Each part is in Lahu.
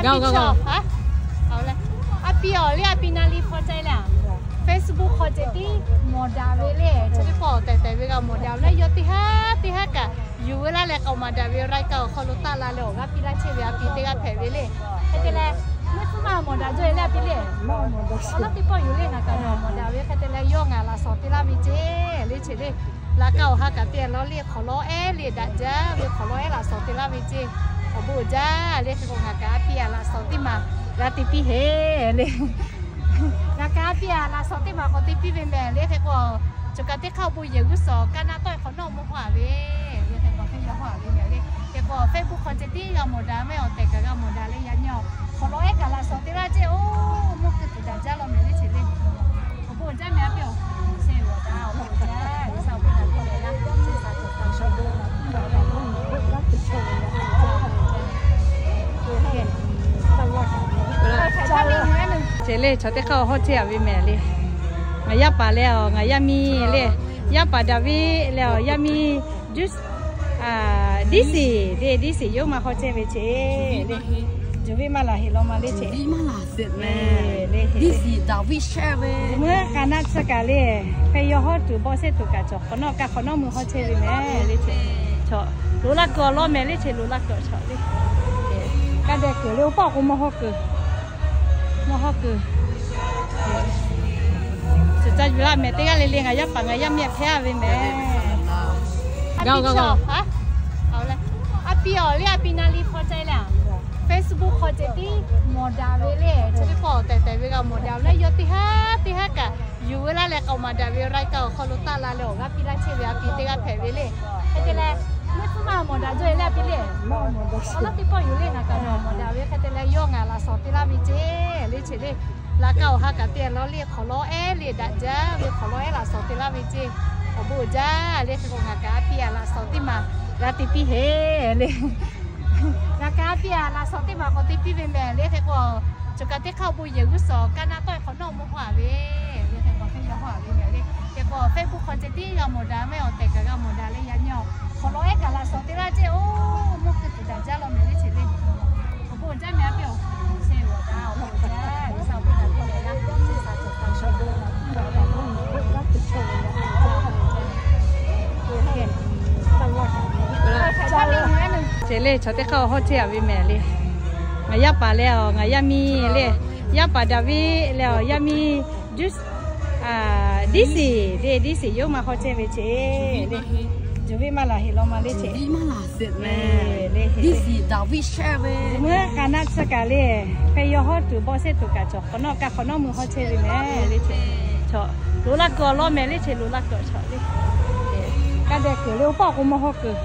G'a g'a g'a. A pi awˬ le, a pi na li hpaw ceh le. Facebook hk'aw ceh tiˉ mawˬ daꞈ ve le. Chi teˇ pawˆ tehˬ tehˬ ve g'a mawˬ daꞈ le. Yawˇ teˇ haˉ teˇ haˉ kaꞈ yuˬ ve laˇ leh k'aoˍ maˍ daꞈ ve รายการ awˬ hk'aw lo taˆ la leh awˬ g'aˇ piˇ laˇ chehˇ ve a pi teˇ g'aˇ hpehꞈ ve le. Hk'e te leh, neˇ hpfuhˇ maˇ mawˬ daꞈ jaw e le a pi le. Awˬ lawn teˇ pawˆ yuˬ le ngaˬ kaꞈ mawˬ daꞈ ve hk'e te leh yawˇ ngaˬ laꞈ shawnˍ te laˇ ve ceˇ le che le. Laꞈ ka awˬ ha kaꞈ te a law le hk'awꞈ lawˉ ehˉ le daꞈ jaˇ ve hk'awꞈ lawˉ ehˉ laꞈ shawnˍ te laˇ ve ceˇ. Awˬ bon uiˍ jaˇ le hk'e k'o ngaˬ kaꞈ a pi a laꞈ shawnˍ teˇ maˬ g'a te piˇ heˍ le. Ngaˬ kaꞈ a pi a laꞈ shawnˍ teˇ maˬ k'awꞈ te piˇ ve mehˍ le hk'e k'o, choˬ kaꞈ teˇ hk'aˇ awˬ bon yehˬ g'uˇ suhˍ kaˇ naˆ tawˆ e hk'awꞈ nawˉ mawˇ haw a ve le hk'e k'o, hk'e yaw haw a ve mehˍ le. Hk'e k'o Facebook hk'aw ceh tiˉ g'a mawˬ daꞈ mehˍ, awˬ tehˬ kaꞈ g'a mawˬ daꞈ le yaꞈ nyi awˬ hk'awꞈ lawˉ ehˉ kaꞈ laꞈ shawnˍ te laˇ ceˇ. Oˇ mawˇ keu tuˬ daꞈ jaˇ law mehˍ le che le. Awˬ bon uiˍ jaˇ mehˍ a pi awˬ. Che le chaw teˇ hk'aˇ hawˇ chehˇ a ve mehˍ le. Ngaˬ yaˇ paˍ leh awˬ ngaˬ yaˇ miˇ le. Yaˇ paˍ Daˍviˆ leh awˬ yaˇ miˇ Diˉsiˍ, Diˉsiˍ, Diˉsiˍ yawˇ maˇ hawˇ chehˇ ve che le. Juˬ viˇ maˇ laˬ heˍ law ma le che. Mvuhˇ k'a naˆ tsuhˇ kaꞈ le, hk'e yaw hawˉ tuˬ bawˆ shehˆ tuˬ kaꞈ cawˬ hk'awꞈ nawˉ kaꞈ hk'awꞈ nawˉ mui hawˇ chehˇ ve mehˍ le che. Chaw loꞈ la kuiˬ awˬ lawn mehˍ le che, loꞈ la kuiˬ chaw le. Kaˇ dehꞈ kuiˬ le oˇ pawˆ k'o mawˇ hawˇ kuiˬ. Mawˇ hawˇ kuiˬ. Suhˍ ca yuˬ laˇ mehˍ teˇ g'aˇ le le ngaˬ yaˇ paˍ ngaˬ yaˇ miˇ hpehꞈ a ve mehˍ. A pi awˬ le, a pi na li hpaw ceh le. Facebook hk'aw ceh tiˉ mawˬ daꞈ ve le. Chi teˇ pawˆ tehˬ tehˬ ve g'a mawˬ daꞈ le. Yawˇ teˇ haˉ teˇ haˉ kaꞈ yuˬ ve laˇ leh k'aoˍ maˍ daꞈ ve รายการ awˬ hk'aw lo taˆ la leh awˬ g'aˇ piˇ laˇ chehˇ ve a pi teˇ g'aˇ hpehꞈ ve le. Hk'e te leh, neˇ hpfuhˇ maˇ mawˬ daꞈ jaw e le a pi le. Awˬ lawn teˇ pawˆ yuˬ le ngaˬ kaꞈ mawˬ daꞈ ve hk'e te leh yawˇ ngaˬ laꞈ shawnˍ te laˇ ve ceˇ le che le. Laꞈ ka awˬ ha kaꞈ te a law le hk'awꞈ lawˉ ehˉ le daꞈ jaˇ ve hk'awꞈ lawˉ ehˉ laꞈ shawnˍ te laˇ ve ceˇ. Awˬ bon uiˍ jaˇ le hk'e k'o ngaˬ kaꞈ a pi a laꞈ shawnˍ teˇ maˬ g'a te piˇ heˍ le. Ngaˬ kaꞈ a pi a laꞈ shawnˍ teˇ maˬ k'awꞈ te piˇ ve mehˍ le hk'e k'o, choˬ kaꞈ teˇ hk'aˇ awˬ bon yehˬ g'uˇ suhˍ kaˇ naˆ tawˆ e hk'awꞈ nawˉ mawˇ haw a ve le hk'e k'o, hk'e yaw haw a ve mehˍ le. Hk'e k'o Facebook hk'aw ceh tiˉ g'a mawˬ daꞈ mehˍ, awˬ tehˬ kaꞈ g'a mawˬ daꞈ le yaꞈ nyi awˬ hk'awꞈ lawˉ ehˉ kaꞈ laꞈ shawnˍ te laˇ ceˇ. Oˇ mawˇ keu tuˬ daꞈ jaˇ law mehˍ le che le. Awˬ bon uiˍ jaˇ mehˍ a pi awˬ. Che le chaw teˇ hk'aˇ hawˇ chehˇ a ve mehˍ le. Ngaˬ yaˇ paˍ leh awˬ ngaˬ yaˇ miˇ le. Yaˇ paˍ Daˍviˆ leh awˬ yaˇ miˇ Diˉsiˍ, Diˉsiˍ yawˇ maˇ hawˇ chehˇ ve che le. Juˬ viˇ maˇ laˬ heˍ law ma le che. Mvuhˇ k'a naˆ tsuhˇ kaꞈ le, hk'e yaw hawˉ tuˬ bawˆ shehˆ tuˬ kaꞈ cawˬ hk'awꞈ nawˉ kaꞈ hk'awꞈ nawˉ mui hawˇ chehˇ ve mehˍ le che. Chaw loꞈ la kuiˬ awˬ lawn mehˍ le che, loꞈ la kuiˬ chaw le. Kaˇ dehꞈ kuiˬ le oˇ pawˆ k'o mawˇ hawˇ kuiˬ.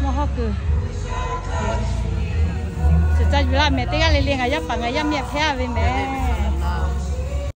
Mawˇ hawˇ kuiˬ. Suhˍ ca yuˬ laˇ mehˍ teˇ g'aˇ le le ngaˬ yaˇ paˍ ngaˬ yaˇ miˇ hpehꞈ a ve mehˍ.